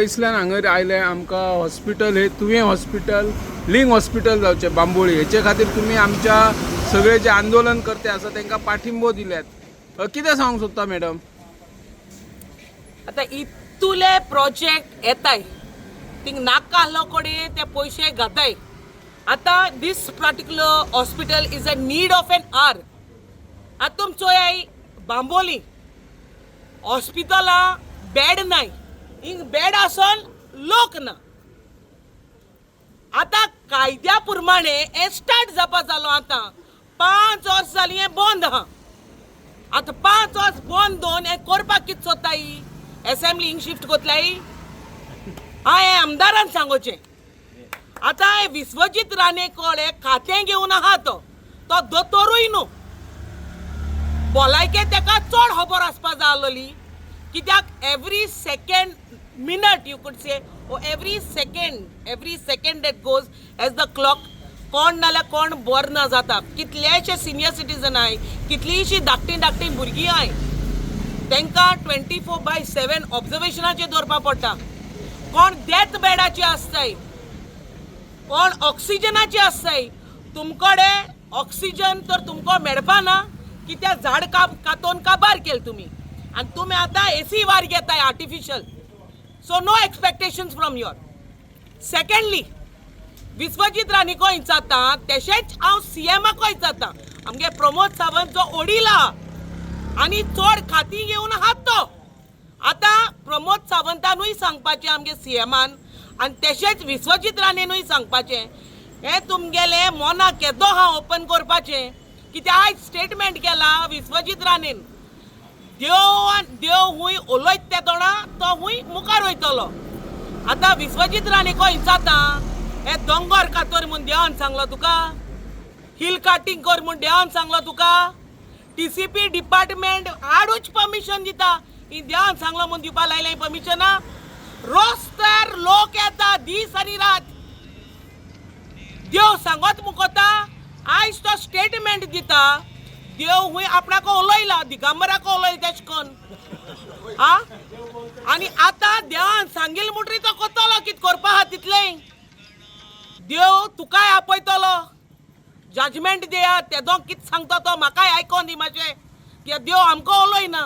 पयसल्यान हांगर आयले आमकां हॉस्पिटल हे तुवें हॉस्पिटल लिंग हॉस्पिटल जावचें बांबोळी हेचे खातीर तुमी आमच्या सगळे जे आंदोलन करते आसा तांकां पाठिंबो दिल्यात. कितें सांगूंक सोदता मॅडम? आतां इतुले प्रोजेक्ट येताय, थिंग नाका आहलो कडेन ते पयशे घाताय. आतां this particular hospital is a need of an hour. आतां तुम चोयाय, बांबोली हॉस्पिटलां बेड नाय, हिंग बेड आसोन लोक ना. आतां कायद्या प्रमाणे हें स्टार्ट जावपा जालो. आतां 5 वर्स जालीं हें बंद आहा. आतां 5 वर्स बंद दवरून हें करपाक कितें सोदताय? एसेंब्ली हिंग शिफ्ट कोतलाय? हा, हें आमदारान सांगोचें. आतां हें विश्वजीत राणे कडेन खातें घेवन आहा तो, तो दोतोरूय न्हू. भलायके तेका चड खबर आसपा जाय आसलोली, कित्याक every second minute, you could say, oh, every second that goes as the clock, कोण नाल्यार कोण बरो ना जाता. कितलेशे सिनियर सिटीजन आहाय, कितलींशीं धाकटीं धाकटीं भुरगीं आहाय, तांकां 24/7 ऑब्जर्वेशनाचेर दवरपा पडटा. कोण डेथ बेडाचे आसताय, कोण ऑक्सिजनाचे आसताय. तुमकडे ऑक्सिजन तर तुमकां मेळपा ना, कित्याक झाड काप कातोन काबार केले तुमी आनी तुमी आतां एसी वार घेताय artificial. So no expectations from your. Secondly, Vishwajit राणेको विचारता, तशेंच हांव सीएमाको विचारता. आमगे प्रमोद सावंत जो ओडील आहा आनी चड खातीं घेवन आहात तो, आतां प्रमोद सावंतानूय सांगपाचें आमगे सीएमान आनी तशेंच विश्वजीत राणेनूय सांगपाचें, हें तुमगेलें मोना केदो आहा ओपन करपाचें. कित्याक आयज स्टेटमेंट केला विश्वजीत राणेन, देव देव हूंय उलयत ते तोंडा तो हूंय मुखार वयतलो. आतां विश्वजीत राणेको विचारता, हे दोंगर कातर म्हूण देवान सांगलो तुका? हिल कार्टिंग कर म्हूण देवान सांगलो तुका? टीसीपी डिपार्टमेंट आडूच परमिशन दिता, ही देवान सांगलो म्हूण दिवपा लायलें परमिशना? रस्त्यार लोक येता दीस आनी रात, देव सांगत मुकोता? आयज तो स्टेटमेंट दिता, देव हूंय आपणाक उलयला, दिगंबराक उलयला तेश कोन्न. आ आनी आतां देवान सांगिल्लें म्हणटरीर तो कोतलो कितें करपा आहा तितलें. देव तुकाय आपयतलो जजमेंट दिया. तेदो कितें सांगता तो म्हाकाय आयकोन दी मातशें, कित्याक देव आमकां उलयना.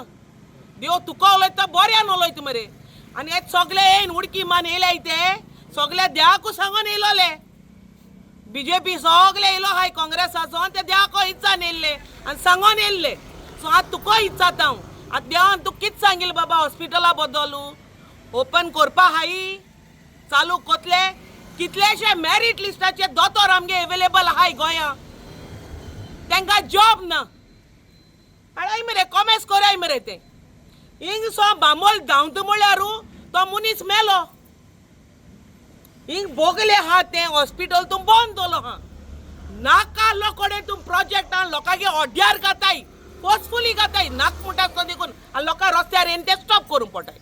देव तुका उलयता, बऱ्यान उलयता मरे. आनी हे सगळे येयन उडकी मान येयल्याय, ते सगळे देवाकू सांगोन येयलोले. बीजेपी सगळे येयलो हाय काँग्रेसाचो, ते देवाको इत्सान येयल्ले आनी सांगोन येयल्ले. सो आतां तुका इत्साता हांव, आतां देवान तुका कितें सांगिल्लें बाबा हॉस्पिटला बद्दलू? ओपन करपा हाय, चालू कोतले? कितलेशे मेरीट लिस्टाचे दोतोर आमगे एवेलेबल आहाय गोंया, तांकां जॉब ना. हाडाय मरे, कॉमेस कोराय मरे ते. हिंग सो बांबोल धांवता म्हळ्यारू तो मनीस मेलो. हिंग बोगले आहा तें हॉस्पिटल तूं बंद दवरलो आहा. नाका कडेन तूं प्रोजेक्टान लोकांगे ओड्यार घाताय, फोर्सफुली घाताय, नाक म्हणटा तो देखून आनी लोकां रस्त्यार येवन ते स्टॉप करूंक पडटाय.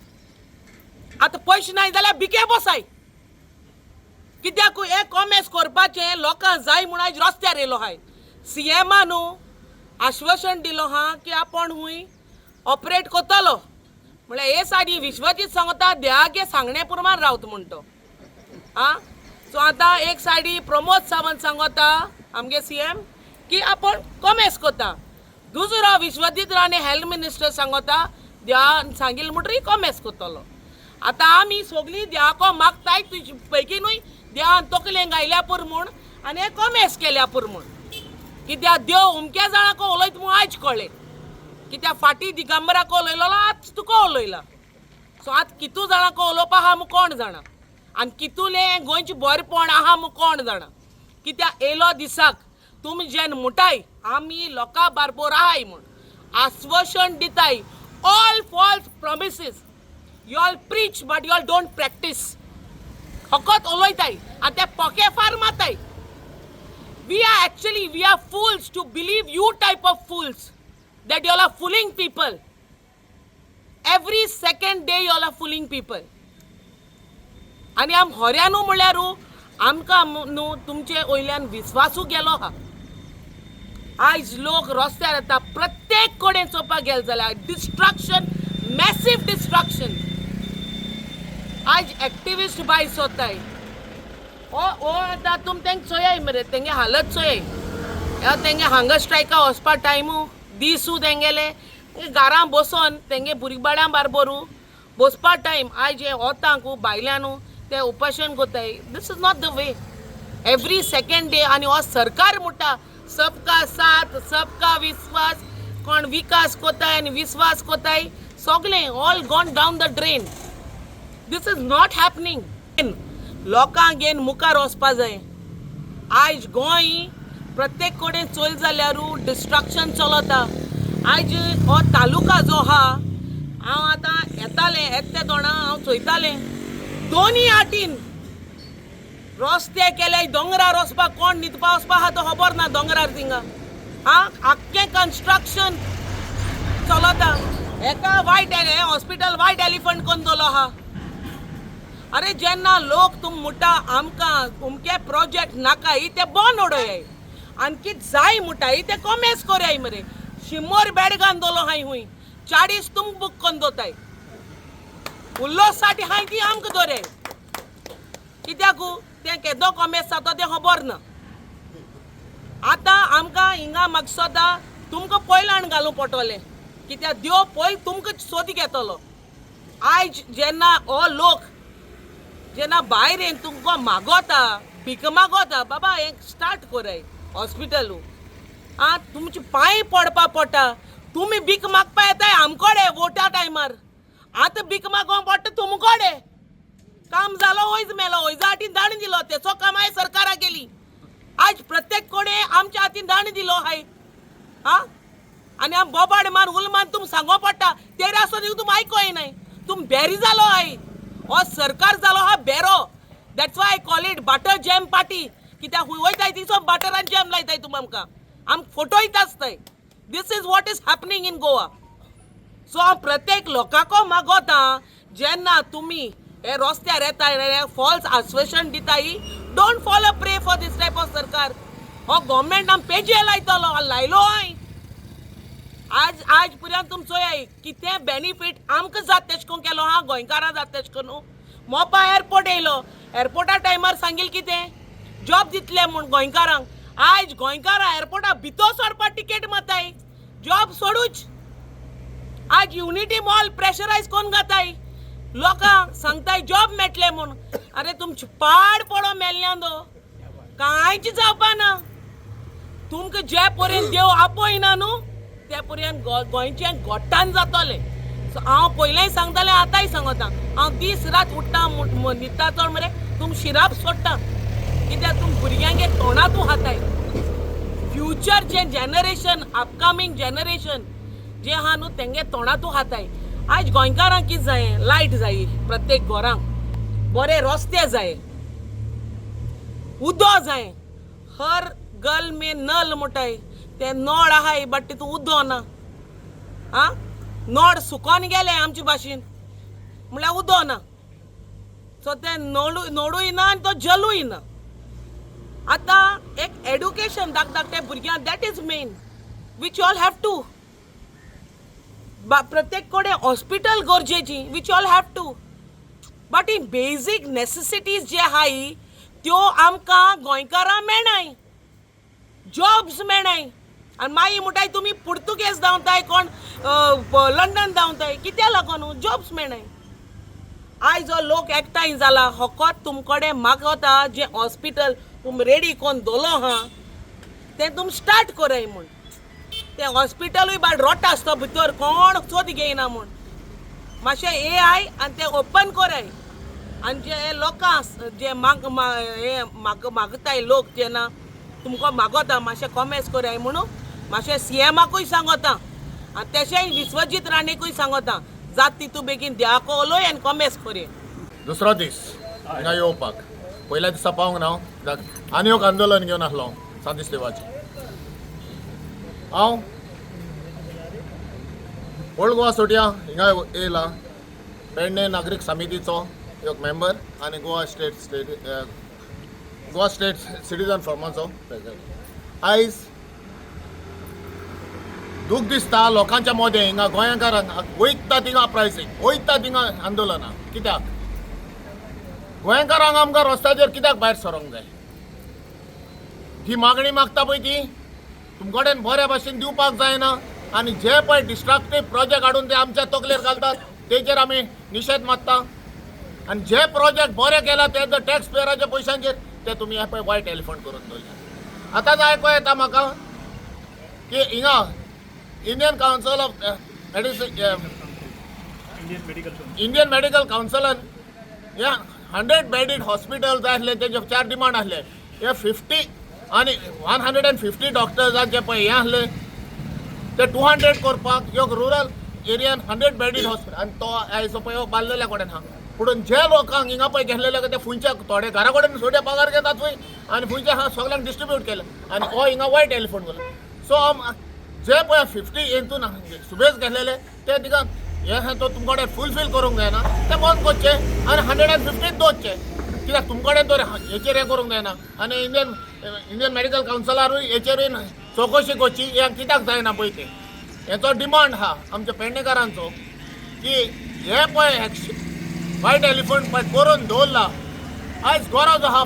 आतां पयशे नाय जाल्यार भिके बसाय. कित्याक हे कॉमेस करपाचें लोकांक जाय म्हूण आयज रस्त्यार येयलो आहाय. सीएमा न्हू आश्वासन दिलो आहा की आपूण हूंय ऑपरेट करतलो म्हळ्यार हे सायडी विश्वजीत सांगता, देवागे सांगणे प्रमाण रावता म्हण तो. आं, सो आतां एक सायडी प्रमोद सावंत सांगता आमगे सीएम की आपूण कॉमेस करता, दुसरो विश्वजीत राणे हेल्थ मिनिस्टर सांगता देवान सांगिल्लें म्हणटरीर कॉमेस करतलो. आतां आमी सगळीं देवाको मागताय तुजी बेगीनूय देवान तकलेन घायल्या पुरो म्हूण आनी हें कॉमेस केल्या पुरो म्हूण. कित्याक देव अमक्या जाणांक उलयता म्हूण आयज कळ्ळें, कित्याक फाटीं दिगंबराक उलयलो, आतां तुका उलयला. सो आतां कितू जाणांक उलोवपा आहा म्हूण कोण जाणा आनी कितुलें गोंयचें बरेपण आहा म्हूण कोण जाणा. कित्याक येयलो दिसाक तुमी जेन्ना म्हणटाय आमी लोकां बारबोर आहाय म्हूण आश्वासन दिताय, all false promises. You all preach but you all don't practice. फकत उलयताय आनी ते पोके फार मारताय. We are actually, we are fools to believe you type of fools, that you all are fooling people. Every second day you all are fooling people. आनी आम खऱ्यानू म्हणल्यारू आमकां न्हू तुमचे वयल्यान विस्वासू गेलो आहा. आयज लोक रस्त्यार येता, प्रत्येक कडेन चोवपाक गेले जाल्यार डिस्ट्रक्शन, मॅसीव डिस्ट्रक्शन. आयज एक्टिविस्ट बाय सोदताय. ओ ओ आतां तुम तेंक चोयाय मरे, तेंगे हालत चोयाय. तेंगे हांगा स्ट्रायका वचपा टायमू दिसू तेंगेले घरां बसोन तेंगे भुरगबाळां बारबरू बसपा टायम. आयज हे ओतांकू भायल्यानू ते उपोशण कोताय. This is not the way. Every second day. आनी हो सरकार म्हणटा सबका साथ सबका विस्वास. कोण विकास कोताय आनी विस्वास कोताय, सगळें all gone down the drain. This is not happening. लोकांक घेवन मुखार वचपा जाय. आयज गोंय प्रत्येक कडेन चोयल जाल्यारू डिस्ट्रक्शन चलता. आयज हो तालुका जो आहा, हांव आतां येतालें येता तोंडा हांव चोयतालें, दोनी आटीन रस्ते केले. दोंगरार वचपाक कोण न्हिदपा वचपा आहा तो खबर ना. दोंगरार थिंगा आं आख्खें कन्स्ट्रक्शन चलता. एका वायट हें हॉस्पिटल वायट एलिफंट कोन्न दवरलो आहा. अरे जेन्ना लोक तुम म्हणटा आमकां अमके प्रोजेक्ट नाकाय, ते बंद उडयाय. आनी कित जाय म्हणटाय ते कोमेस कोरयाय मरे. शिमोर बेडगान दवरलो हांय, हुंय 40 तुम बूक कोन्न दवरताय, उरलो 60 हांय ती आमकां दवराय. कित्याकू तें केदो कोमेस जाता तें खबर ना. आतां आमकां हिंगा म्हाका तुमकां पयल्यान घालूं पडटलें, कित्याक देव पयल तुमकां सोद घेतलो. आयज जेन्ना हो लोक जेन्ना भायर येवन तुमकां मागोता, भीक मागोता, बाबा हें स्टार्ट कोराय हॉस्पिटलू, आं तुमचे पांय पडपा पडटा. तुमी भीक मागपा येताय आमकोडे वोटा टायमार, आतां भीक मागोवंक पडटा तुमकोडे. काम जालो वयज मेलो, वयजा हातीन दाण दिलो तेचो कामाय सरकारा केली. आयज प्रत्येक कडेन आमच्या हातीन दाण दिलो हाय. आं आनी आम बोबाड मान उल मान तुम सांगो पडटा, तेरे आसो न्ही तुम आयको येनाय. तुम बेरी जालो हाय. हो सरकार जालो हा बेरो. That's why I call it butter jam party. कित्याक हुंय वयताय थिंगसो बटर आनी जॅम लायताय तुम आमकां, आम फोटोयत आसताय. This is what is happening in Goa. So हांव प्रत्येक लोकांको मागोता, जेन्ना तुमी हे रस्त्यार येताय, फॉल्स आश्वासन दिताय, don't fall a prey for this type of सरकार. हो गव्हर्मेंट आम पेजे लायतलो, लायलो हांवें. आज आज पर्यंत तुम चोयाय कितें बेनिफीट आमकां जाता तेश कोन केलो हा, गोंयकारां जाता तेश कोन. मोपा एअरपोर्ट येयलो, एअरपोर्टा टायमार सांगील कितें जॉब दितले म्हूण गोंयकारांक. आयज गोंयकारां एअरपोर्टा भितर सोडपा टिकेट माताय, जॉब सोडूच. आज युनिटी मॉल प्रेशरायज कोण घाताय, लोकांक सांगताय जॉब मेळटले म्हूण. अरे तुमचे पाड पडो मेल्ल्यान दो कांयच जावपा ना. तुमकां जे पर्यंत देव आपयना न्हू ते पर्यंत गोंयचें गोट्टान जातलें. सो हांव पयलेंय सांगतालें, आतांय सांगता, हांव दीस रात उठ्ठा न्हिदता चड मरे तुम शिराप सोडटा, कित्याक तुम भुरग्यांगे तोंडातूं खाताय. फ्युचर जे जनरेशन, अपकमींग जनरेशन जे आहा न्हू तेंगे तोंडातूं खाताय. आयज गोंयकारांक कितें जाय? लायट जाय प्रत्येक घरांक, बरे रस्ते जाय, उदक जाय. हर गल में नल म्हणटाय, ते नळ आहाय बट तितून उदक ना. आं नळ सुकोन गेले आमचे भाशेन, म्हणल्यार उदक ना. सो ते नळूय नळूय ना आनी तो जलूय ना. आतां एक एडुकेशन धाक धाकट्या भुरग्यांक, that is main which all have to. प्रत्येक कडेन हॉस्पिटल गरजेची, which all have to. But he basic necessities जे आहाय त्यो आमकां गोंयकारां मेळनाय, जॉब्स मेळनाय. आनी मागीर म्हणटाय तुमी पुर्तुगेज धांवताय, कोण लंडन धांवताय, कित्या लागून जॉब्स मेळनाय. आयज जो लोक एकठांय जाला फकत तुमकडे मागता, जें हॉस्पिटल तुम रेडी कोन्न दवरलो आहा तें तुम स्टार्ट कराय म्हूण. तें हॉस्पिटलूय बाय रोटा आसता भितर, कोण सोद घेयना म्हूण. मातशें येयाय आनी तें ओपन कराय. आनी जे लोकांक जे माग हे माग मागताय लोक, जेन्ना तुमकां मागोता मातशें कोमेस कराय म्हणून, मातशें सीएमाकूय सांगोता आनी तेशेंय विश्वजीत राणेकूय सांगोता, जात तितू बेगीन देवाको उलोय आनी कोमेस करया. दुसरो दीस हिंगा येवपाक. पयल्या दिसा पावंक ना हांव, आनी एक आंदोलन घेवन आसलो सांतिस्तेवाचें. हांव ओल्ड गोवा सोटया हिंगा येयला, पेडणे नागरीक समितीचो एक मेंबर आनी गोवा स्टेट सिटीजन फोरमाचो प्रेसिडेंट. आयज दूख दिसता लोकांच्या मदें, हिंगा गोंयकारांक वयता थिंगा अपरायसिंग, वयता थिंगा आंदोलनां. कित्याक गोंयकारांक आमकां रस्त्याचेर कित्याक भायर सरोंक जाय? ही मागणी मागता पळय ती तुमकडेन बऱ्या भाशेन दिवपाक जायना आनी जे पळय डिस्ट्रक्टीव प्रोजेक्ट हाडून ते आमच्या तकलेर घालतात तेचेर आमी निशेध मागता. आनी जे प्रोजेक्ट बरे केला ते टॅक्स पेयराच्या पयशांचेर ते तुमी हे पळय वायट एलिफंट करून दवरले. आतांच आयको येता म्हाका की हिंगा Indian council of medicine, Indian medical कावन्सिलान हे 100 बेडीड हॉस्पिटल जाय आसले, तेजे 4 डिमांड आसले. हे 50 आनी 150 डॉक्टर्सांचे पळय हें आसले ते 200 करपाक एक रुरल एरियान 100 बेडीड हॉस्पिटल. आनी तो आयज पळय बांदलेल्या कडेन आहा. पूण जे लोकांक हिंगा पळय घेतलेले ते फुंयच्या थोडे घरा कडेन थोडे पगार घेतात खंय आनी फुंयचे आहा सगल्यांक डिस्ट्रिब्यूट केले आनी हो हिंगा वायट एलिफंट केलो. सो जे पळय 50 हितून सुबेज घेतलेले ते तिका हे आहा तो तुमचे कडेन फुलफील करूंक जायना, ते बंद करचे आनी 150 दवरचे. कित्याक तुमचे कडेन तर हेचेर हें करूंक जायना. आनी इंडियन मेडिकल कावन्सिलारूय हेचेरूय चवकशी करची, हें कित्याक जायना पळय तें. हेचो डिमांड आहा आमच्या पेडणेकारांचो की हे पळय वायट एलिफंट पळय करून दवरला. आयज गरज आहा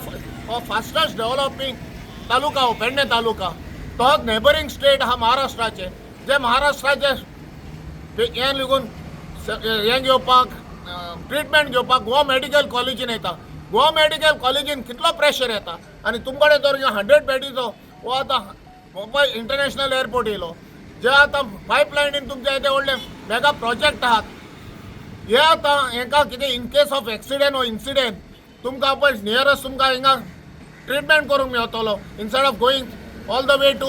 हो फास्टस्ट डेव्हलपींग तालुका हो पेडणे तालुका, तो नेबरींग स्टेट आहा महाराष्ट्राचे. जे महाराष्ट्राचे हें लेगून हें घेवपाक ट्रिटमेंट घेवपाक गोवा मेडिकल कॉलेजीन येता. गोवा मेडिकल कॉलेजीन कितलो प्रेशर येता आनी तुमकडे जर 100 बेडीचो हो आतां मुंबय इंटरनॅशनल एअरपोर्ट येयलो, जे आतां पायपलायनीन तुमचे येदे व्हडले मेगा प्रोजेक्ट आहात, हे आतां हेंकां कितें इन केस ऑफ एक्सिडेंट वो इन्सिडेंट तुमकां पळय नियरस्ट तुमकां हिंगा ट्रिटमेंट करूंक मेळटलो instead of going all the way to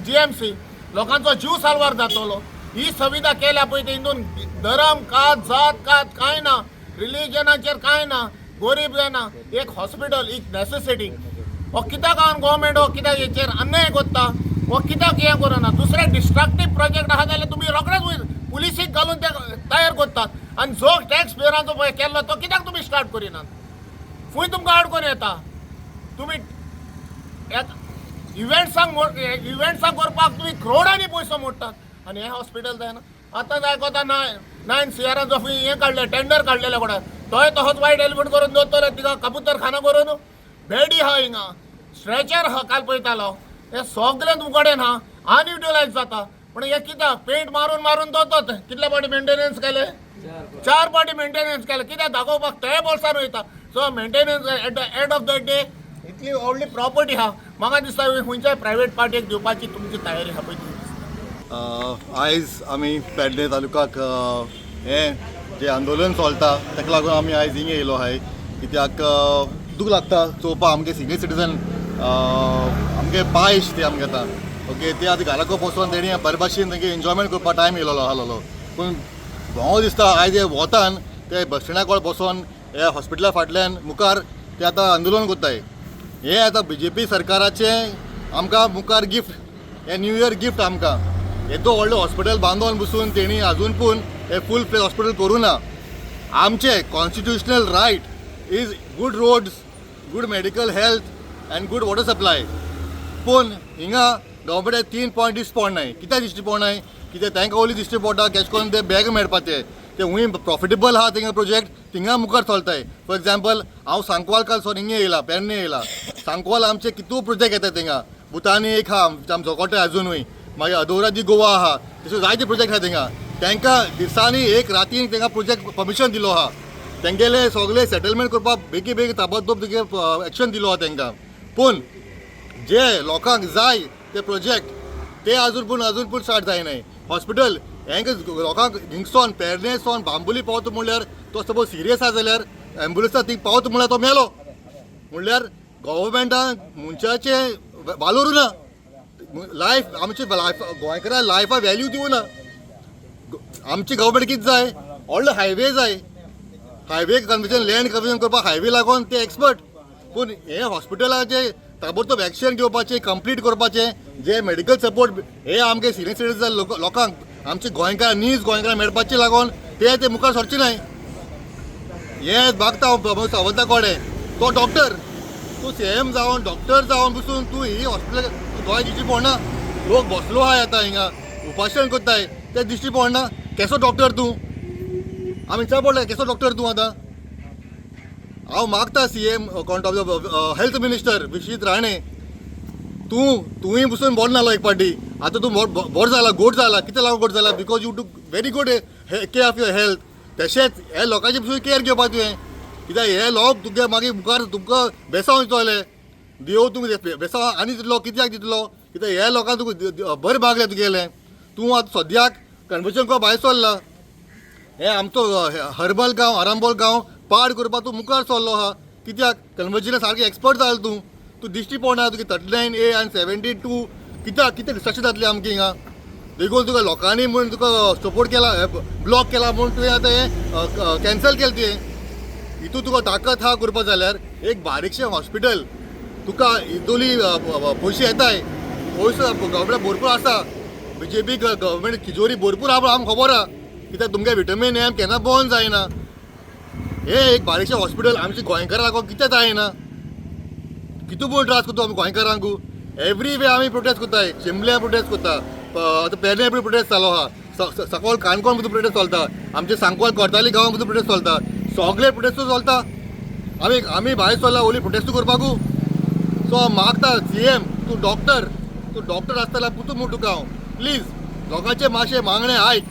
GMC. लोकांचो जीव साल्वार जातलो. ही सुविधा केल्या पळय ते हितून धर्म कात जात कात कांय ना, रिलिजनाचेर कांय ना, गोरीब जायना. एक हॉस्पिटल एक नेसेसिटी. हो कित्याक हांव गोवोरमेंट हो कित्याक हेचेर अन्याय करता, हो कित्याक हें करना? दुसरे डिस्ट्रक्टीव प्रोजेक्ट आहा जाल्यार तुमी रोखडेच पुलिसीक घालून ते तयार करतात आनी जो टॅक्स पेयरांचो पळय केल्लो तो कित्याक तुमी स्टार्ट करिनात? फूंय तुमकां आडकोन येता? तुमी इव्हेंट्सांक इव्हेंट्सांक करपाक तुमी क्रोडांनी पयसो मोडटात आनी हें हॉस्पिटल जायना. आतां आयकता 9 सीआराचो खंय हें काडलें, टेंडर काडलेलें कोणा, तोय तसोच वायट एलिफंट करून दवरतले तिका कबूतर खाना करून. बेडी आहा हिंगा, स्ट्रेचर आहा, काल पळयतालो हें सगळें तुमचे कडेन आहा, अनयुटिलायज जाता. पूण हें कित्याक पेंट मारून मारून दवरतात? कितले फावटी मेंटेनन्स केले? 4 फावटी मेंटेनन्स केले. कित्याक दाखोवपाक ते बोल्सान वयता. So maintenance at the end of the day इतली व्हडली प्रॉपर्टी आहा, म्हाका दिसता खंयच्याय प्रायवेट पार्टीक दिवपाची तुमची तयारी आहा पळय ती दिसता. आयज आमी पेडणे तालुक्याक हें जें आंदोलन चलता ताका लागून आमी आयज हिंगा येयलो आहाय. कित्याक दूख लागता चोवपाक आमगे सिनियर सिटीजन, आमगे पांय ते आमगे आतां ओके ते आतां घराको बसोन तेणी बरे भाशेन तेंगे एन्जॉयमेंट करपाक टायम येयलेलो आसलेलो. पूण भोंव दिसता आयज हे वोतान ते बस स्टँडा कडेन बसोन हे हॉस्पिटला फाटल्यान मुखार ते आतां आंदोलन करताय. हे आतां बीजेपी सरकाराचें आमकां मुखार गिफ्ट, हे न्यू इयर गिफ्ट आमकां. येदो व्हडलें हॉस्पिटल बांदोन बसून तेणी अजून पूण हे फूल फ्लेज हॉस्पिटल करूं ना. आमचे constitutional right is good roads, good medical health and good water supply. पूण हिंगा गव्हर्मेंटाक 3 पॉयंट दिश्टी पडनाय. कित्याक दिश्टी पडनाय? कित्याक तांकां ओली दिश्टी पडटा कशें करून ते बॅग मेळपा ते ते हुंय प्रॉफिटेबल आहा थिंगा प्रोजेक्ट थिंगा मुखार चलताय. फॉर एग्जाम्पल हांव सांकवाल काल सोन हिंगा येयला, पेडणे येयला. सांकवाल आमचे कितू प्रोजेक्ट येता थिंगा, भुतानी एक आहा आमचो कोटे अजुनूय, मागीर अदोरा दी गोवा आहा, तशें जायते प्रोजेक्ट आहा थिंगा. तांकां दिसांनी एक रातीन तांकां प्रोजेक्ट परमिशन दिलो आहा, तेंगेले सगळे सेटलमेंट करपाक बेगीन बेगीन ताबडतोब तुगे एक्शन दिलो आहा तांकां. पूण जे लोकांक जाय ते प्रोजेक्ट ते अजून पूण स्टार्ट जायनाय. हॉस्पिटल हेंका लोकांक हिंगसोन पेडणेसोन बांबोली पावता म्हणल्यार तो सपोज सिरियस आसा जाल्यार एम्बुलन्सा थिंग पावता म्हणल्यार तो मेलो म्हणल्यार गव्हर्मेंटान मनशाचें वालोर ना. लायफ आमची लायफ गोंयकारां लायफा व्हॅल्यू दिवना. आमची गव्हर्मेंट कितें जाय? व्हडलो हायवे जाय, हायवे कन्वर्जन, लँड कन्वर्जन करपाक हायवे लागून ते एक्सपर्ट. पूण हे हॉस्पिटलाचे ताबडतोब एक्शन घेवपाचें, कंप्लीट करपाचें, जे मेडिकल सपोर्ट हे आमगे सिनियर सिटीजन लोकांक आमचे गोंयकार नीज गोंयकारांक मेळपाचे लागून ते ते मुखार सरचे न्हय. हे मागता हांव प्रमोद सावंता कडेन, तो डॉक्टर, तूं सीएम जावन डॉक्टर जावन बसून तूं ही हॉस्पिटल गोंय दिश्टी पडना. लोक बसलो आहाय आतां हिंगा उपाशण करताय ते दिश्टी पडना. केसो डॉक्टर तूं? आमी विचार पडले केसो डॉक्टर तूं आतां? हांव मागता CM कोण तो हेल्थ मिनिस्टर विश्वजीत राणे, तूं तुवें बसून बरो नालो एक पाटी, आतां तूं बरो जाला, गोड जाला. कितें लागून गोड जाला? Because you do very good care of your health. तशेंच हे लोकांची पसून केअर घेवपा तुवें, कित्याक हे लोक तुगे मागीर मुखार तुमकां बेसांव दितले, देव तुमकां बेसांव आनी दितलो. कित्याक दितलो? कित्याक हे लोकांक तुका बरें भागलें तुगेलें. तूं आतां सद्याक कन्वर्जन करपा भायर सरला, हे आमचो हर्बल गांव, आरांबोल गांव पाड करपाक तूं मुखार सरलो आहा. कित्याक कन्वर्जना सारकें एक्सपर्ट जालो तूं, तूं दिश्टी पडना तुगे 39A आनी 72. कित्याक कितें डिस्ट्रक्शन जातलें आमकां हिंगा? देखून तुका लोकांनी म्हूण तुका सपोर्ट केला, ब्लॉक केला म्हूण तुवें आतां हें कॅन्सल केलें तुवें. हितून तुका ताकत आहा करपा जाल्यार एक बारीकशें हॉस्पिटल तुका हितूली पयशे येताय, पयसो गव्हर्मेंटाक भरपूर आसा, BJP government तिजोरी भरपूर आहा, आमकां खबर आहा. कित्याक तुमगे विटमीन एम केन्ना बंद जायना. हे एक बारीकशें हॉस्पिटल आमच्या गोंयकारां लागून कितें जायना? कितू पूण त्रास करता आमी गोंयकारांकू. एवरी वे आमी प्रोटेस्ट करताय, चिंबल्या प्रोटेस्ट करता, आतां पेडण्यां प्रोटेस्ट चालू आहा, सकल काणकोण भितर प्रोटेस्ट चलता, आमचे सांकवाल कोर्ताली गांवां भितर प्रोटेस्ट चलता, सगळे प्रोटेस्ट चलता. आमी आमी भायर सरला ओली प्रोटेस्ट करपाकू. सो हांव मागता CM, तूं डॉक्टर, तूं डॉक्टर आसतना पुतू म्हूण तुका हांव प्लीज लोकांचे मातशें मागणें आयक.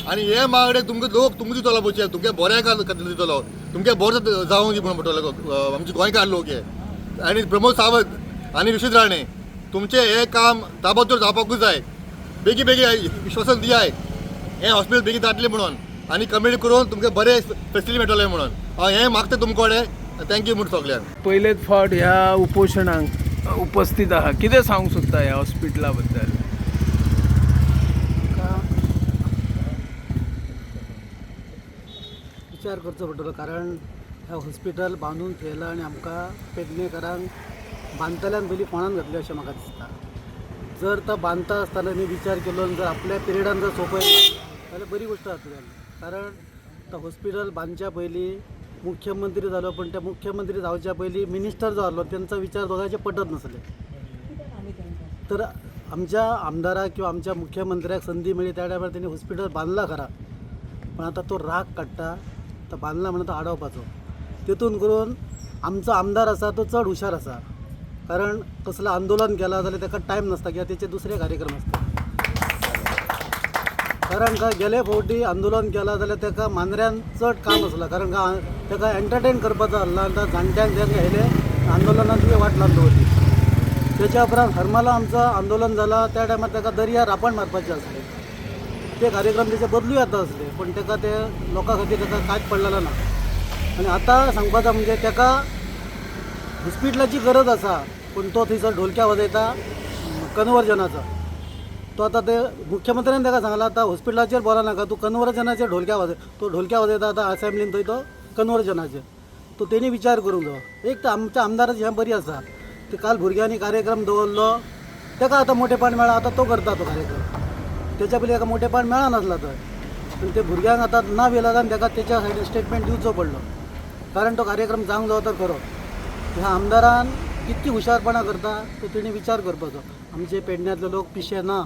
आनी हे मागणें तुमकां लोक तुमकां दितलो, पयशे तुमगे बऱ्या खातीर दितलो, तुमगे बरें जावंक दी म्हूण म्हणटलो आमचे गोंयकार लोक हे. आनी प्रमोद सावंत आनी विश्वजीत राणे, तुमचें हें काम ताबडतोब जावपाकूच जाय. बेगी बेगी विश्वासन दियाय हें हॉस्पिटल बेगीन जातलें म्हणून, आनी कमिटी करून तुमकां बरें फेसिलिटी मेळटलें म्हणून हांव हें मागता तुमचे कडेन. Thank you म्हूण सगल्यांक. पयलेच फावट ह्या उपोशणाक उपस्थित आहा, कितें सांगूंक सोदता ह्या हॉस्पिटला बद्दल? विचार करचो पडटलो, कारण हें हॉस्पिटल बांदून थेयलां आनी आमकां पेडणेकारांक बांदतल्यान पयलीं फोंडान घातलें अशें म्हाका दिसता. जर तो बांदता आसतना न्ही विचार केलो आनी जर आपल्या पिरियडान जर सोंपयलो जाल्यार बरी गोश्ट जातली जाली. कारण तो हॉस्पिटल बांदच्या पयलीं मुख्यमंत्री जालो, पण त्या मुख्यमंत्री जावच्या पयलीं मिनिस्टर जो आहलो तेंचो विचार दोगांयचे पटत नासले. तर आमच्या आमदाराक किंवा आमच्या मुख्यमंत्र्याक संदी मेळ्ळी त्या टायमार तेणी हॉस्पिटल बांदला खरा, पण आतां तो राग काडटा, तो बांदला म्हणून तो आडोवपाचो. तितून करून आमचो आमदार आसा तो चड हुशार आसा, कारण कसलें आंदोलन केलां जाल्यार ताका टायम नासता कित्याक तेचे दुसरे कार्यक्रम आसता. कारण काय गेले फावटी आंदोलन केलां जाल्यार ताका मांद्र्यान चड काम आसलां, कारण काय ताका एंटरटेन करपाचो आसला आनी त्या जाणट्यांक तांकां येयले आंदोलनान तुवें वाट लावन दवरली. तेच्या उपरांत हरमला आमचो आंदोलन जाला त्या टायमार ताका दर्यार रापण मारपाचें आसलें, ते कार्यक्रम तेचे बदलू येता आसले, पण ताका ते लोकां खातीर ताका कांयच पडलेलें ना. आनी आतां सांगपाचें म्हणजे ताका हॉस्पिटलाची गरज आसा, पूण तो थंयसर ढोलक्या वाजयता कन्वर्जनाचो. तो आतां ते मुख्यमंत्र्यान ताका सांगलां आतां हॉस्पिटलाचेर बोला नाका, तूं कन्वर्जनाचेर ढोलक्या वाजय. तो ढोलक्या वाजयता आतां असेंब्लीन थंय तो कन्वर्जनाचेर. तो तेणी विचार करूंक जायो. एक तर आमच्या आमदाराची हें बरी आसा, ते काल भुरग्यांनी कार्यक्रम दवरलो, ताका आतां मोटेपण मेळ्ळां, आतां तो करता तो कार्यक्रम. तेच्या पयलीं ताका मोटेपण मेळनासला थंय, पूण ते भुरग्यांक आतां ना विलाजान ताका तेच्या सायडीन स्टेटमेंट दिवचो पडलो, कारण तो कार्यक्रम जावंक जावो तर खरो. ह्या आमदारान कितकी हुशारपणां करता तो तेणी विचार करपाचो. आमचे पेडण्यांतले लोक पिशे ना,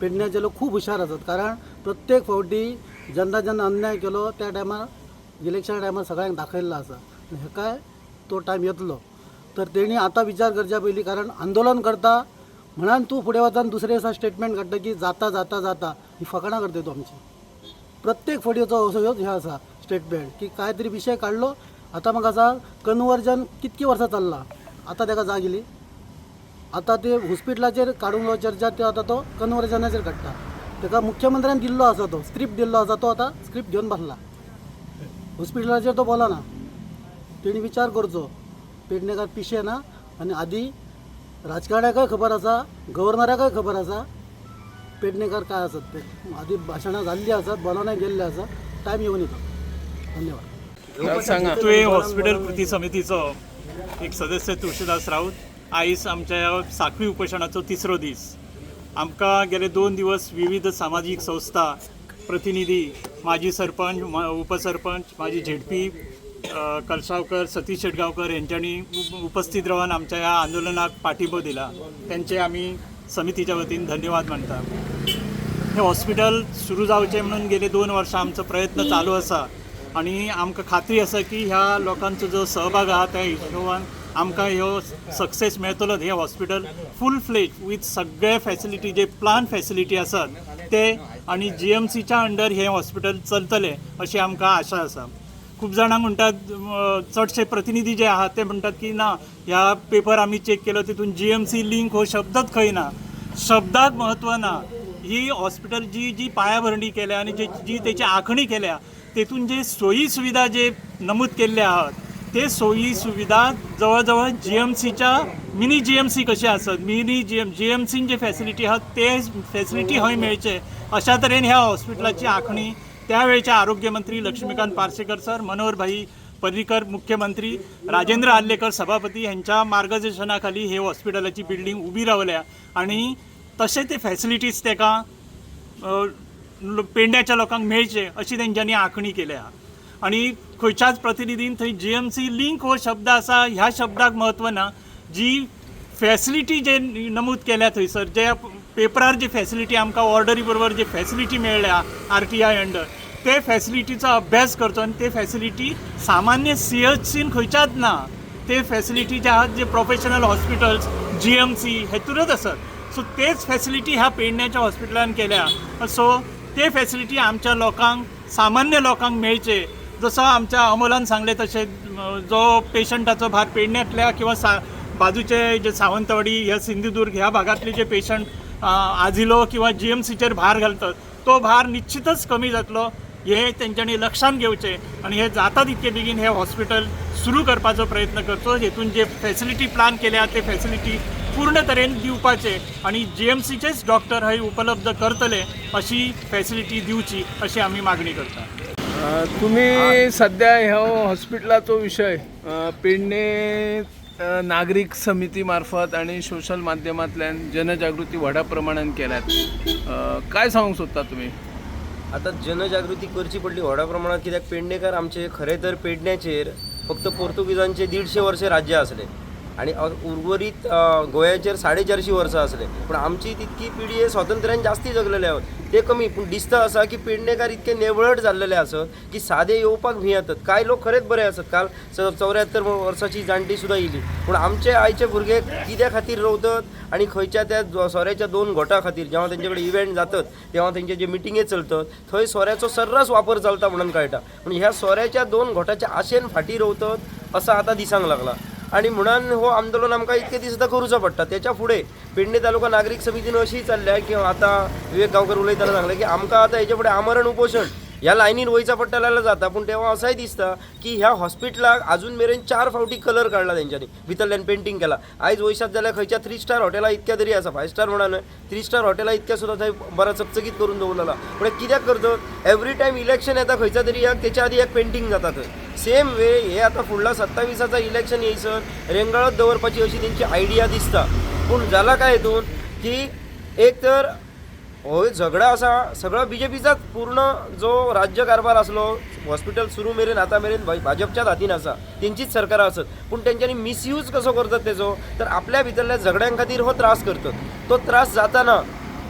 पेडण्याचे लोक खूब हुशार आसात, कारण प्रत्येक फावटी जेन्ना जेन्ना अन्याय केलो त्या टायमार इलेक्शना टायमार सगळ्यांक दाखयल्लो आसा. आनी हेकाय तो टायम येतलो, तर तेणी आतां विचार करच्या पयलीं, कारण आंदोलन करता म्हणान तूं फुडें वचून दुसरे दिसा स्टेटमेंट काडटा की जाता जाता जाता, ही फकाणां करता तूं आमची. प्रत्येक फावटीचो असो ह्योच हें आसा स्टेटमेंट की काय तरी विशय काडलो. आतां म्हाका सांग कन्वर्जन कितकीं वर्सां चल्लां, आतां ताका जाग येयली? आतां ते हॉस्पिटलाचेर काडूंक जाय चर्चा, ते आतां तो कन्वर्जनाचेर काडटा. ताका मुख्यमंत्र्यान दिल्लो आसा तो स्क्रिप्ट दिल्लो आसा, तो आतां स्क्रिप्ट घेवन बसला, हॉस्पिटलाचेर तो बोलना. तेणी विचार करचो, पेडणेकार पिशे ना, आनी आदी राजकारण्याकय खबर आसा, गव्हर्नराकय खबर आसा पेडणेकार काय आसात ते. आदी भाशणां जाल्लीं आसात, बोलोनाय गेल्ले आसा, टायम येवन येता. धन्यवाद. सांगा. तुवें हॉस्पिटल कृती समितीचो एक सदस्य तुळशीदास राऊत. आयज आमच्या ह्या साखळी उपोशणाचो तिसरो दीस. आमकां गेले 2 दिवस विविध सामाजीक संस्था प्रतिनिधी, माजी सरपंच, उपसरपंच, माजी झेडपी कलसावकर, सतीश शेटगांवकर यांच्यानी उपस्थित रावन आमच्या ह्या आंदोलनाक पाठिंबो दिला. त्यांचे आमी समितीच्या वतीन धन्यवाद मानता. हे हॉस्पिटल सुरू जावचें म्हणून गेले 2 वर्सां आमचो प्रयत्न चालू आसा. आनी आमकां खात्री आसा की ह्या लोकांचो जो सहभाग आहा त्या हिशोबान आमकां ह्यो सक्सेस मेळटलो. हें हॉस्पिटल फूल फ्लेज विथ सगळे फॅसिलिटी जे प्लान फॅसिलिटी आसात ते आनी जी एम सीच्या अंडर हें हॉस्पिटल चलतलें अशी आमकां आशा आसा. खूब जाणां म्हणटात, चडशे प्रतिनिधी जे आहात ते म्हणटात की ना, ह्या पेपर आमी चॅक केलो तितून जी एम सी लिंक हो शब्दच खंय ना. शब्दाक म्हत्व ना. ही हॉस्पिटल जी जी पायाभरणी केल्या आनी जी जी तेची आखणी केल्या तेतून जे सोयी सुविधा जे नमूद केल्ले आहात ते सोयी सुविधा जवळ जवळ जी एम सीच्या मिनी जी एम सी कशे आसत, मिनी जी एम सीन जे फॅसिलिटी आहात ते फॅसिलिटी हय मेळचे अशा तरेन ह्या हॉस्पिटलाची आखणी त्यावेळचे आरोग्यमंत्री लक्ष्मीकांत पार्सेकर सर, मनोहर भाई पर्रीकर मुख्यमंत्री, राजेंद्र आर्लेकर सभापती ह्यांच्या मार्गदर्शनाखाली हे हॉस्पिटलाची बिल्डींग उबी रावल्या आनी तशें ते फॅसिलिटीज तेका पेडण्याच्या लोकांक मेळचे अशी तेंच्यांनी आखणी केल्या. आनी खंयच्याच प्रतिनिधीन थंय जी एम सी लिंक हो शब्द आसा ह्या शब्दाक म्हत्व ना. जी फॅसिलिटी जे नमूद केल्या थंयसर, जे पेपरार जी फॅसिलिटी आमकां ऑर्डरी बरोबर जी फॅसिलिटी मेळ्ळ्या आर टी I under, ते फॅसिलिटीचो अभ्यास करचो आनी ते फॅसिलिटी सामान्य सी एच सीन खंयच्याच ना. ते फॅसिलिटी जे आहात जे professional hospitals G M C हेतूनच आसत. सो तेच फॅसिलिटी ह्या पेडण्याच्या हॉस्पिटलान केल्या. सो ते फॅसिलिटी आमच्या लोकांक, सामान्य लोकांक मेळचे. जसो आमच्या अमोलान सांगलें तशें जो पेशंटाचो भार पेडण्यांतल्या किंवा बाजूचे जे सावंतवाडी ह्या सिंधुदुर्ग ह्या भागांतले जे पेशंट आजिलो किंवा जी एम सीचेर भार घालतात तो भार निश्चितच कमी जातलो हे तेंच्यांनी लक्षांत घेवचें आनी हे जाता तितके बेगीन हे हॉस्पिटल सुरू करपाचो प्रयत्न करचो. हेतून जे फॅसिलिटी प्लान केल्या ते फॅसिलिटी पूर्ण तरेन दिवपाचे आनी जी एम सीचेच डॉक्टर हय उपलब्ध करतले अशी फॅसिलिटी दिवची अशी आमी मागणी करता. तुम्ही सध्या ह्या हॉस्पिटलाचो विशय पेडणे नागरीक समिती मार्फत आणि सोशल माध्यमांतल्यान जनजागृती व्हडा प्रमाणान केल्यात, काय सांगूंक सोदता तुमी? आतां जनजागृती करची पडली व्हडा प्रमाणात कित्याक पेडणेकार आमचे खरें तर पेडण्याचेर फक्त पोर्तुगीजांचे 150 वर्सां राज्य आसलें आनी उर्वरीत गोंयाचेर 450 वर्सां आसले, पूण आमची तितकी पिढी स्वातंत्र्यान जास्ती जगलेले आहोत ते कमी. पूण दिसता आसा की पेडणेकार इतके नेवळट जाल्लेले आसत की सादे येवपाक भियेतात. कांय लोक खरेंच बरे आसत, काल 74 वर्साची जाणटी सुद्दां येयली, पूण आमचे आयचे भुरगे कित्या खातीर रोवतात आनी खंयच्या त्या सोऱ्याच्या 2 घोटां खातीर जेव्हा तेंचे कडेन इव्हेंट जातात तेव्हा तेंचे जे मिटिंगे चलतात थंय सोऱ्याचो सर्रास वापर चलता म्हणून कळटा. पूण ह्या सोऱ्याच्या 2 घोटाच्या आशेन फाटीं रोवतात असो आतां दिसांक लागला आनी म्हणून हो आंदोलन आमकां इतके दीस आतां करूचो पडटा. तेच्या फुडें पेडणे तालुका नागरीक समितीन अशी चल्ल्या की आतां विवेक गांवकर उलयतना सांगलें की आमकां आतां हेच्या फुडें आमरण उपोशण ह्या लायनीन वयचा पडटा जाल्यार जाता. पूण तेव्हा असाय दिसता की ह्या हॉस्पिटलाक आजून मेरेन 4 फावटी कलर काडला तेंच्यांनी, भितरल्यान पेंटींग केला. आयज वयशात जाल्यार खंयच्या 3 स्टार हॉटेला इतक्या तरी आसा, 5 स्टार म्हणा न्हय, 3 स्टार हॉटेला इतक्या सुद्दां थंय बरा चकचकीत करून दवरलेला. पूण कित्याक करतात, एवरी टायम इलेक्शन येता खंयच्या तरी एक तेच्या आदी एक पेंटींग जाता थंय. सेम वे हे आतां फुडला 27 इलेक्शन येयसर रेंगाळत दवरपाची अशी तेंची आयडिया दिसता. पूण जाला काय हितून की एक तर हो झगडा आसा सगळो बीजेपीचाच पूर्ण जो राज्य कारभार आसलो हॉस्पिटल सुरू मेरेन आतां मेरेन भाजपच्याच हातीन आसा, तेंचीच सरकारां आसत. पूण तेंच्यांनी मिसयूज कसो करतात तेजो, तर आपल्या भितरल्या झगड्यां खातीर हो त्रास करतात. तो त्रास जाताना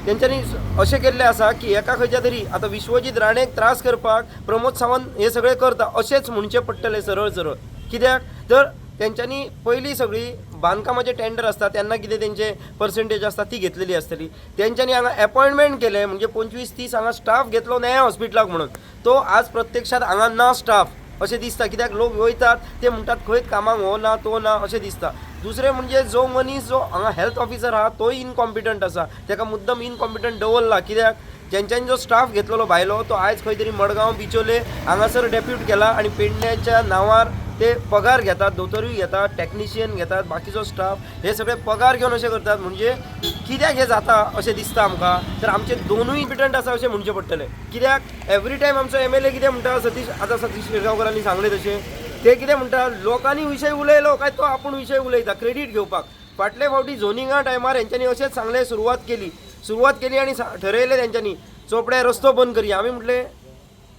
तेंच्यांनी अशें केल्लें आसा की एका खंयच्या तरी आतां विश्वजीत राणेक त्रास करपाक प्रमोद सावंत हे सगळें करता अशेंच म्हणचें पडटलें सरळ सरळ. कित्याक तर तेंच्यांनी पयलीं सगळीं बांदकामाचे टेंडर आसता तेन्ना कितें तेंचे पर्संटेज आसता ती घेतलेली आसतली. तेंच्यांनी हांगा एपॉयंटमेंट केलें म्हणजे 25-30 हांगा स्टाफ घेतलो नया हॉस्पिटलाक म्हणून, तो आज प्रत्यक्षात हांगा ना स्टाफ अशें दिसता. कित्याक लोक वयतात ते म्हणटात खंयच कामाक हो ना तो ना अशें दिसता. दुसरें म्हणजे जो मनीस जो हांगा हेल्थ ऑफिसर आहा तोय इनकॉम्पिटंट आसा, तेका मुद्दम इनकॉम्पिटंट दवरला. कित्याक जेंच्यांनी जो स्टाफ घेतलेलो भायलो तो आयज खंय तरी मडगांव बिचोले हांगासर डेप्यूट केला आनी पेडण्याच्या नांवार ते पगार घेतात, दोतोरूय घेतात, टॅक्निशियन घेतात, बाकीचो स्टाफ हे सगळे पगार घेवन अशें करतात. म्हणजे कित्याक हें जाता अशें दिसता आमकां, तर आमचे दोनूय इम्पिटंट आसा अशें म्हणचें पडटलें. कित्याक एवरी टायम आमचो एम एल ए कितें म्हणटा, सतीश, आतां सतीश शिरगांवकरांनी सांगलें तशें ते कितें म्हणटा, लोकांनी विशय उलयलो काय तो आपूण विशय उलयता क्रेडीट घेवपाक. फाटले फावटी झोनिंगा टायमार हेंच्यांनी अशेंच सांगलें, सुरवात केली आनी ठरयलें तेंच्यांनी चोपड्या रस्तो बंद करया. आमी म्हटलें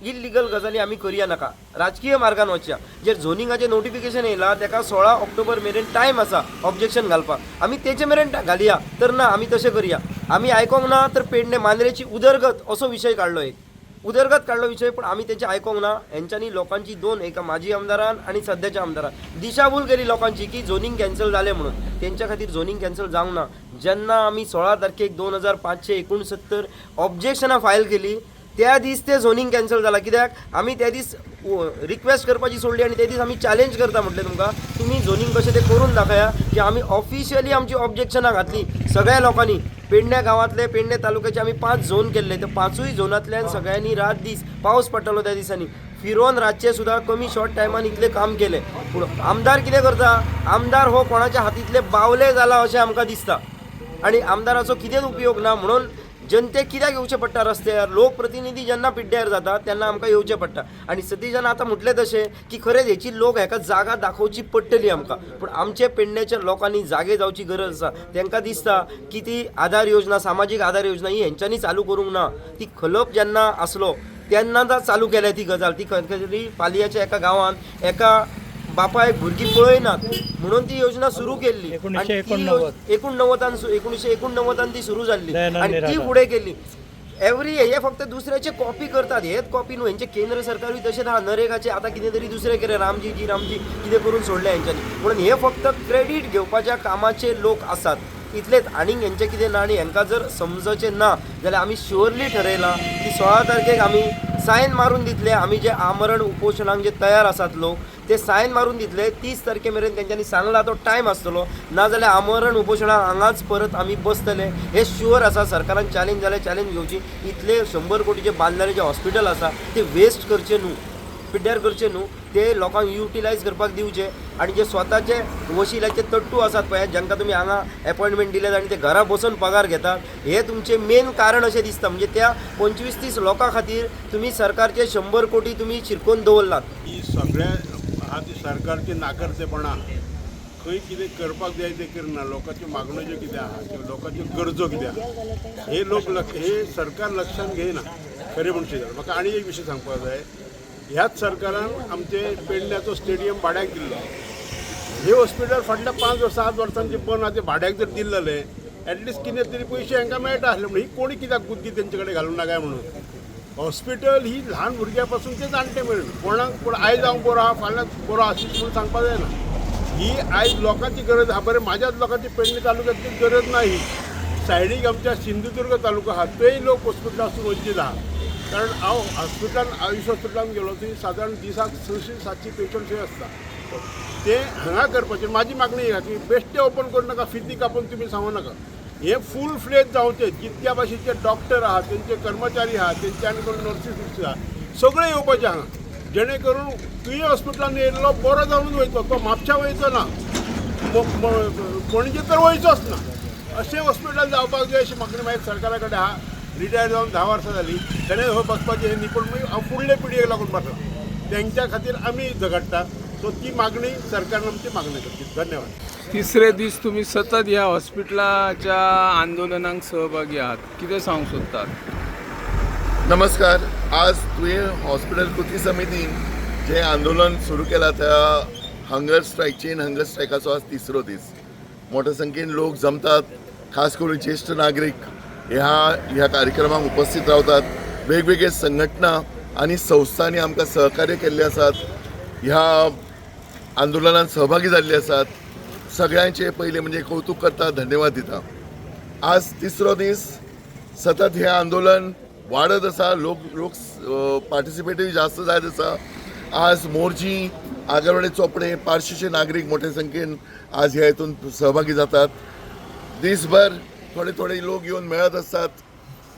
इल्लिगल गजाली आमी करया नाका, राजकीय मार्गान वचया. जे झोनिंगाचें नोटिफिकेशन येयलां तेका 16 ऑक्टोबर मेरेन टायम आसा ऑब्जेक्शन घालपाक, आमी तेचे मेरेन घालया. तर ना आमी तशें करया, आमी आयकोंक ना तर पेडणे मांद्रेची उदरगत असो विशय काडलो एक. उदरगत काडलो विशय, पूण आमी तेंचे आयकोंक ना. हेंच्यांनी लोकांची दोन, एका माजी आमदारान आनी सद्याच्या आमदारान दिशाभूल केली लोकांची की झोनींग कॅन्सल जालें म्हणून. तेंच्या खातीर झोनींग कॅन्सल जावंक ना. जेन्ना आमी 16 तारखेक 2569 ऑब्जेक्शनां फायल केली त्या दीस ते झोनींग कॅन्सल जाला. कित्याक आमी त्या दीस रिक्वेस्ट करपाची सोडली आनी ते दीस आमी चॅलेंज करता म्हटलें तुमकां, तुमी झोनींग कशें तें करून दाखया की आमी ऑफिशियली आमची ऑब्जेक्शनां घातली सगळ्या लोकांनी. पेडण्या गांवांतले, पेडणे तालुक्याचे आमी 5 झोन केल्ले, त्या 5ूय झोनांतल्यान सगळ्यांनी रात दीस, पावस पडटालो त्या दिसांनी, फिरोन रातचे सुद्दां कमी शॉर्ट टायमान इतलें काम केलें. पूण आमदार कितें करता? आमदार हो कोणाच्या हातींतले बावले जाला अशें आमकां दिसता आनी आमदाराचो कितेंच उपयोग ना. म्हणून जनतेक कित्याक येवचें पडटा रस्त्यार? लोकप्रतिनिधी जेन्ना पिड्ड्यार जाता तेन्ना आमकां येवचें पडटा. आनी सतीशान आतां म्हटलें तशें की खरेंच हेची लोक हेका जागा दाखोवची पडटली आमकां. पूण आमचे पेडण्याच्या लोकांनी जागे जावची गरज आसा. तांकां दिसता की ती आधार योजना, सामाजीक आधार योजना ही हेंच्यांनी चालू करूंक ना. ती खलप जेन्ना आसलो तेन्ना चालू केल्या ती गजाल. ती खंय तरी पालयाच्या एका गांवांत एका बापायक भुरगीं पळयनात म्हणून ती योजना सुरू केल्ली. 1989 ती सुरू जाल्ली आनी ती फुडें केली. एवरी हे फक्त दुसऱ्याचे कॉपी करतात, हेच कॉपी न्हू. हेंचे केंद्र सरकारूय तशेंच आहा. नरेगाचे आतां कितें तरी दुसरें केलें, रामजी जी रामजी कितें करून सोडलें हेंच्यांनी. म्हणून हे फक्त क्रेडीट घेवपाच्या कामाचे लोक आसात इतलेच, आनीक हेंचें कितें ना. आनी हेंकां जर समजचें ना जाल्यार आमी शुअरली ठरयलां की 16 तारखेक आमी सायन मारून दितले. आमी जे आमरण उपोशणाक जे तयार आसात लोक ते सायन मारून दितले. 30 तारखे मेरेन तेंच्यांनी सांगला तो टायम आसतलो, नाजाल्यार आमरण उपोशणाक हांगाच परत आमी बसतले हे शुअर आसा. सरकारान चॅलेंज जाल्यार चॅलेंज घेवची. इतले 100 कोटीचे बांदलेले जे हॉस्पिटल आसा ते वेस्ट करचे न्हू, पिड्ड्यार करचे न्हू, ते लोकांक युटिलायज करपाक दिवचे. आनी जे स्वताचे वशिलाचे तट्टू आसात पळय, जांकां तुमी हांगा एपॉयंटमेंट दिल्यात आनी ते घरा बसून पगार घेतात, हे तुमचें मेन कारण अशें दिसता. म्हणजे त्या 25-30 लोकां खातीर तुमी सरकारचे 100 कोटी तुमी शिरकोवन दवरलात. ही सगळ्या आहा ती सरकारची नाकर्तेपणां, खंय कितें करपाक जाय तें करना. लोकांच्यो मागण्यो ज्यो कितें आहा किंवा लोकांच्यो गरजो कितें आहा हे लोक हे सरकार लक्षांत घेयना. खरें म्हणचे जाल्यार म्हाका आनी एक विशय सांगपाक जाय. ह्याच सरकारान आमचे पेडण्याचो स्टेडियम भाड्याक दिल्लो. हे हॉस्पिटल फाटल्या 5 वा 7 वर्सांचे बंद आहा, ते भाड्याक जर दिल्लें जाल्यार एटलिस्ट कितें तरी पयशे हांकां मेळटा आसले. म्हणून ही कोणी कित्याक बुद्दी तेंचे कडेन घालूंक ना काय म्हणून. हॉस्पिटल ही ल्हान भुरग्या पासून ते जाणटे मेरेन कोणाक पूण आयज हांव बरो आहा फाल्यां बरो आसीत म्हणून सांगपाक जायना. ही आयज लोकांची गरज आहा. बरें, म्हाज्याच लोकांची पेडणे तालुक्यांतली गरज ना. ही सायडीक आमच्या सिंधुदुर्ग तालुका आहा थंय लोक हॉस्पिटलासून वंचीत आहा. कारण हांव हॉस्पिटलान आयुश हॉस्पिटलान गेलो थंय सादारण दिसाक 600-700 पेशंट थंय आसता. ते हांगा करपाचें म्हाजी मागणी आहा की बेश्टे ओपन करूं नाका, फिती कापून तुमी सांगू नाका. हे फूल फ्लेज जावचें. जितक्या भाशेचे डॉक्टर आहा, तेंचे कर्मचारी आहा, तेंचे आनी कोण नर्सीस बिर्सीस आहा, सगळे येवपाचे हांगा, जेणे करून तुवें हॉस्पिटलान येयल्लो बरो जावन वयतलो, तो म्हापशा वयचो ना, पणजे तर वयचोच ना. अशें हॉस्पिटल जावपाक जाय अशी मागणी मागीर सरकारा कडेन आहा. रिटायर जावन 10 वर्सां जालीं, तेणें हो बसपाचें हें न्ही, पूण मागीर हांव फुडले पिळगेक लागून बसला, तेंच्या खातीर आमी झगडटा. सो ती मागणी सरकारान आमची मागणी करची. धन्यवाद. तिसरे दीस तुम्ही सतत ह्या हॉस्पिटलाच्या आंदोलनाक सहभागी आहात, कितें सांगूंक सोदतात? नमस्कार. आज तुयें हॉस्पिटल कृती समितीन जें आंदोलन सुरू केलां त्या हंगर स्ट्रायक, चेन हंगर स्ट्रायकाचो आज तिसरो दीस. मोठ्या संख्येन लोक जमतात, खास करून ज्येश्ठ नागरीक ह्या ह्या कार्यक्रमाक उपस्थित रावतात. वेगवेगळे संघटना आनी संस्थांनी आमकां सहकार्य केल्लें आसात, ह्या आंदोलनात सहभागी जाल्ले आसात. सगळ्यांचे पयलें म्हणजे कौतुक करता, धन्यवाद दिता. आज तिसरो दीस सतत हें आंदोलन वाडत आसा. लोक लोक पार्टिसिपेटूय जास्त जायत आसा. आज मोरजी, आगरवाडे, चोपडे, पार्शीचे नागरीक मोठ्या संख्येन आज ह्या हितून सहभागी जातात. दीसभर थोडे थोडे लोक येवन मेळत आसतात.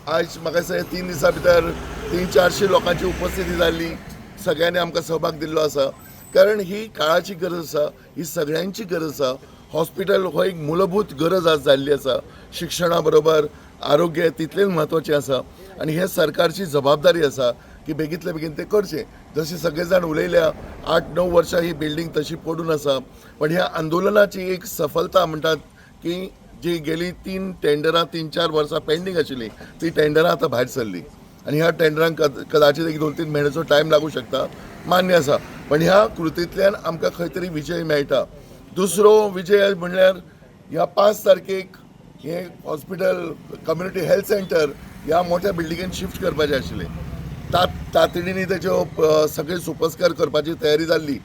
आज म्हाका दिसता 3 दिसां भितर 300-400 लोकांची उपस्थिती जाल्ली. सगळ्यांनी आमकां सहभाग दिल्लो आसा, कारण ही काळाची गरज आसा, ही सगळ्यांची गरज आसा. हॉस्पिटल हो एक मूलभूत गरज आज जाल्ली आसा. शिक्षणा बरोबर आरोग्य तितलेंच म्हत्वाचें आसा आनी हें सरकारची जबाबदारी आसा की बेगीतले बेगीन तें करचें. जशें सगळे जाण उलयल्या, 8-9 वर्सां ही बिल्डींग तशी पडून आसा, पण ह्या आंदोलनाची एक सफलता म्हणटात की जी गेली 3 टेंडरां 3-4 वर्सां पेंडींग आशिल्ली ती टेंडरां आतां भायर सरली आनी ह्या टेंडरांक कदाचित एक 2-3 म्हयन्याचो टायम लागूं शकता, मान्य आसा, पण ह्या कृतींतल्यान आमकां खंय तरी विजय मेळटा. दुसरो विजय म्हणल्यार ह्या 5 तारखेक हें हॉस्पिटल कम्युनिटी हेल्थ सेंटर ह्या मोठ्या बिल्डिंगेन शिफ्ट करपाचें आशिल्लें. तातडीने तेच्यो सगळे सुपस्कार करपाची तयारी जाल्ली,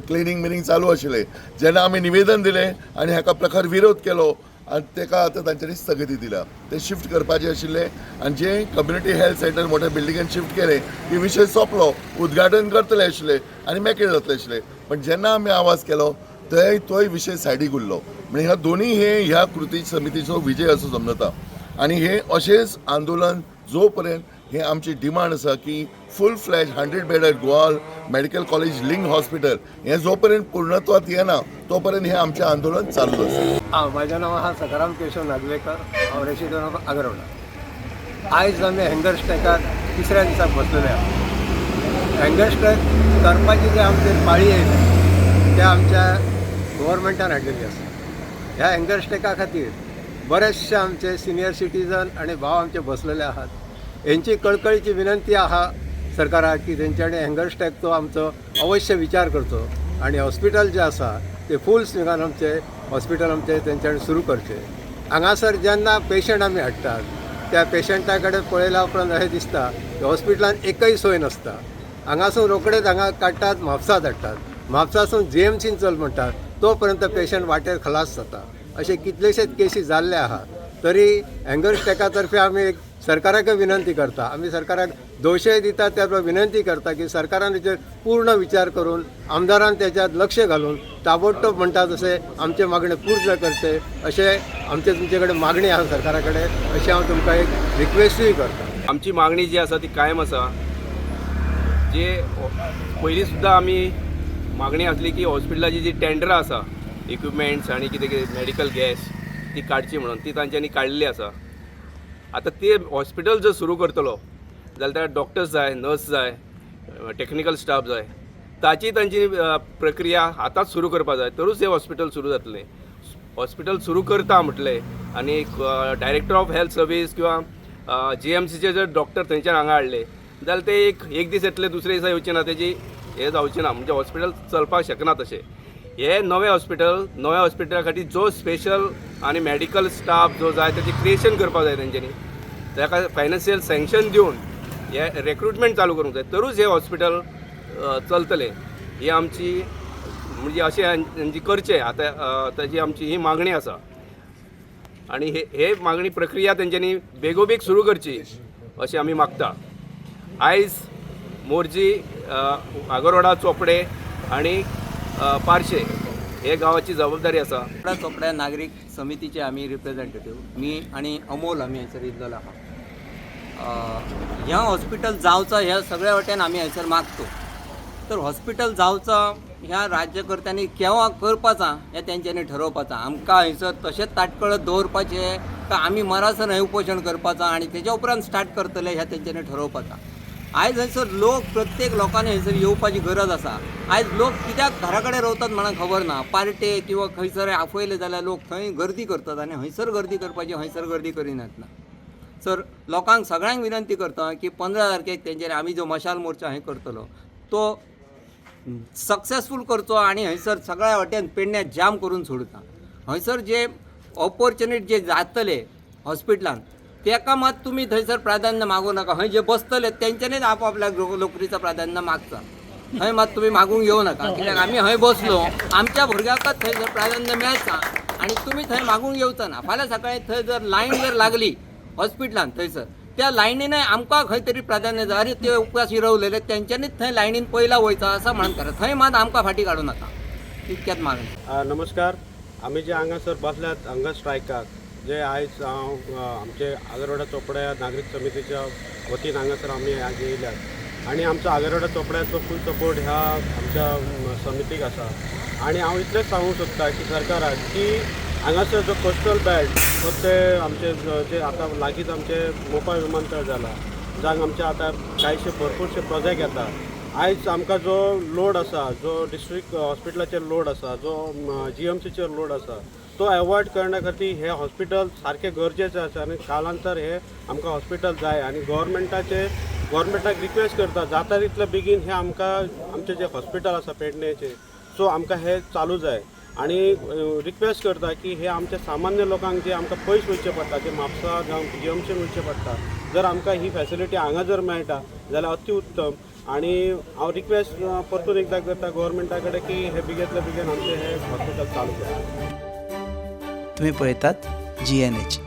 क्लिनींग बिनींग चालू आशिल्लें. जेन्ना आमी निवेदन दिलें आनी हाका प्रखर विरोध केलो आनी तेका आतां तांच्यांनी स्थगिती दिल्या. ते शिफ्ट करपाचें आशिल्लें आनी जे कम्युनिटी हेल्थ सेंटर मोठ्या बिल्डिंगेन शिफ्ट केलें की विशय सोंपलो, उद्घाटन करतले आशिल्ले आनी मेकळे जातले आशिल्ले. पण जेन्ना आमी आवाज केलो थंय तोय विशय सायडीक उरलो. म्हणजे ह्या दोन्ही हे ह्या कृती समितीचो विजय असो समजता. आनी हे अशेंच आंदोलन जो पर्यंत हे आमची डिमांड आसा की full fledge 100 bedded Goa medical college link hospital हे जो पर्यंत पूर्णत्वात येना तो पर्यंत हे आमचें आंदोलन चालू आसा. हां, म्हाजें नांव आहा सकाराम केशव नागवेकर, हांव रेसिडंट ऑफ आगरवाडा. आयज आमी हँगर स्ट्रायकाक तिसऱ्या दिसाक बसलेले आहा. हँगर स्ट्रायक करपाची जे आमचेर पाळी येयल्या त्या आमच्या गव्हर्मेंटान हाडलेली आसा. ह्या हँगर स्ट्रायका खातीर बरेचशे आमचे सिनियर सिटीजन आनी भाव आमचे बसलेले आहात. हेंची कळकळीची विनंती आहा सरकाराक की तेंच्यांनी हँगर स्ट्रायकचो आमचो अवश्य विचार करचो आनी हॉस्पिटल जें आसा ते फूल स्विंगान आमचे हॉस्पिटल आमचे तेंच्यांनी सुरू करचें. हांगासर जेन्ना पेशंट आमी हाडटात त्या पेशंटा कडेन पळयल्या उपरांत अशें दिसता की हॉस्पिटलान एकय सोय नासता. हांगासून रोखडेच हांगा काडटात, म्हापसा धाडटात, म्हापसासून जीएमसीन चल म्हणटात, तो पर्यंत पेशंट वाटेर खलास जाता. अशे कितलेशेच केसी जाल्ले आहा. तरी हँगर स्ट्रायका तर्फे आमी एक सरकाराकय विनंती करता, आमी सरकाराक दोशय दिता, त्या बरोबर विनंती करता की सरकारान हेचेर पूर्ण विचार करून आमदारान तेच्यात लक्ष घालून ताबडतोब म्हणटा तशें आमचे मागणे पूर्ण करचे अशें आमचे तुमचे कडेन मागणी आहा सरकारा कडेन, अशें हांव तुमकां एक रिक्वेस्टूय करता. आमची मागणी जी आसा ती कायम आसा. जे पयलीं सुद्दां आमी मागणी आसली की हॉस्पिटलाची जी टेंडरां आसा इक्विपमेंट्स आनी कितें कितें मेडिकल गॅस ती काडची म्हणून, ती तांच्यांनी काडलेली आसा. आतां ते हॉस्पिटल जर सुरू करतलो जाल्यार ताका डॉक्टर्स जाय, नर्स जाय, टॅक्निकल स्टाफ जाय. ताची तांची प्रक्रिया आतांच सुरू करपा जाय, तरूच हें हॉस्पिटल सुरू जातलें. हॉस्पिटल सुरू करता म्हटलें आनी डायरेक्टर ऑफ हेल्थ सर्वीस किंवा जीएमसीचे जर डॉक्टर थंयच्यान हांगा हाडले जाल्यार ते एक एक दीस येतले, दुसरे दिसा येवचे ना, तेजी हें जावचें ना, म्हणजे हॉस्पिटल चलपाक शकना. तशें हे नवें हॉस्पिटल, नव्या हॉस्पिटला खातीर जो स्पेशल आनी मेडिकल स्टाफ जो जाय तेची क्रिएशन करपाक जाय तेंच्यांनी, ताका फायनान्शियल सँक्शन दिवन हे रेक्रुटमेंट चालू करूंक जाय, तरूच हें हॉस्पिटल चलतलें. ही आमची म्हणजे अशें हेंची करचें आतां ताजी आमची ही मागणी आसा. आनी हे मागणी प्रक्रिया तेंच्यांनी बेगोबेग सुरू करची अशें आमी मागता. आयज मोरजी, आगरवाडा, चोपडे आनी पार्शे हे गांवाची जबाबदारी आसा. चोपड्या नागरीक समितीचे आमी रिप्रेझेंटेटीव, मी आनी अमोल आमी हंयसर येयल्लो आहा. ह्या हॉस्पिटल जावचा ह्या सगळ्या वटेन आमी हंयसर मागतो. तर हॉस्पिटल जावचा ह्या राज्यकर्त्यांनी केव्हा करपाचा हें तेंच्यांनी ठरोवपाचा. आमकां हंयसर तशेंच ताटकळत दवरपाचें काय आमी मरासर हें उपोशण करपाचा आनी तेज्या उपरांत स्टार्ट करतले ह्या तेंच्यांनी ठरोवपाचा. आयज हंयसर लोक प्रत्येक लोकांनी हंयसर येवपाची गरज आसा. आयज लोक कित्याक घरा कडेन रावतात म्हणून खबर ना. पार्टे किंवा खंयसर आपयले जाल्यार लोक थंय गर्दी करतात आनी हंयसर गर्दी करपाची हंयसर गर्दी करिनात ना. सर लोकांक सगळ्यांक विनंती करता की 15 तारखेक तेंच्यांनी आमी जो मशाल मोर्चा हंय करतलो तो सक्सेसफूल करचो आनी हंयसर सगळ्या वाटेन पेडण्यां जाम करून सोडता. हंयसर जे ऑपॉर्च्युनिटी जे जातले हॉस्पिटलान तेका मात तुमी थंयसर प्राधान्य मागूं नाका. हंय जे बसतले तेंच्यांनीच आपआपल्या नोकरीचो प्राधान्य मागता, थंय मात तुमी मागूंक येवं नाका. कित्याक आमी हंय बसलो आमच्या भुरग्याकच थंय प्राधान्य मेळटा आनी तुमी थंय मागूंक येवचो ना. फाल्यां सकाळी थंय जर लायन जर लागली हॉस्पिटलान थंयसर त्या लायनीनय आमकां खंय तरी प्राधान्य जाय. अरे ते उपाशी रावलेले तेंच्यांनीच थंय लायनीन पयला वयता असं म्हणून करा, थंय मात आमकां फाटी काडूं नाका. इतक्यात मागणी. नमस्कार. आमी जे हांगासर बसल्यात हंगर स्ट्रायकाक, जे आयज हांव आमचे आगरवाडा चोपड्या नागरीक समितीच्या वतीन हांगासर आमी आज येयल्यात आनी आमचो आगरवाडा चोपड्याचो फूल सपोर्ट ह्या आमच्या समितीक आसा. आनी हांव इतलेंच सांगूंक सोदता की सरकाराक की हांगासर जो कोस्टल बेल्ट तो ते आमचे जे आतां लागींच आमचे मोपा विमानतळ जाला, जांक आमचे आतां कांयशे भरपूरशे प्रोजेक्ट येता. आयज आमकां जो लोड आसा, जो डिस्ट्रिक्ट हॉस्पिटलाचेर लोड आसा, जो जीएमसीचेर लोड आसा, तो एवॉयड करण्या खातीर हें हॉस्पिटल सारकें गरजेचें आसा आनी कालांतर हें आमकां हॉस्पिटल जाय. आनी गव्हर्मेंटाक रिक्वेस्ट करता जाता तितले बेगीन हें आमकां आमचें जें हॉस्पिटल आसा पेडणेचें, सो आमकां हें चालू जाय. आनी रिक्वेस्ट करता की हे आमच्या सामान्य लोकांक जे आमकां पयस वयचें पडटा, जे म्हापसा जावं जीएमसीन वयचें पडटा, जर आमकां ही फॅसिलिटी हांगा जर मेळटा जाल्यार अति उत्तम. आनी हांव रिक्वेस्ट परतून एकदां करता गोवोरमेंटा कडेन की हे बेगींतल्या बेगीन आमचें हें हॉस्पिटल चालू करचें. तुम्ही पळयतात जीएनएच.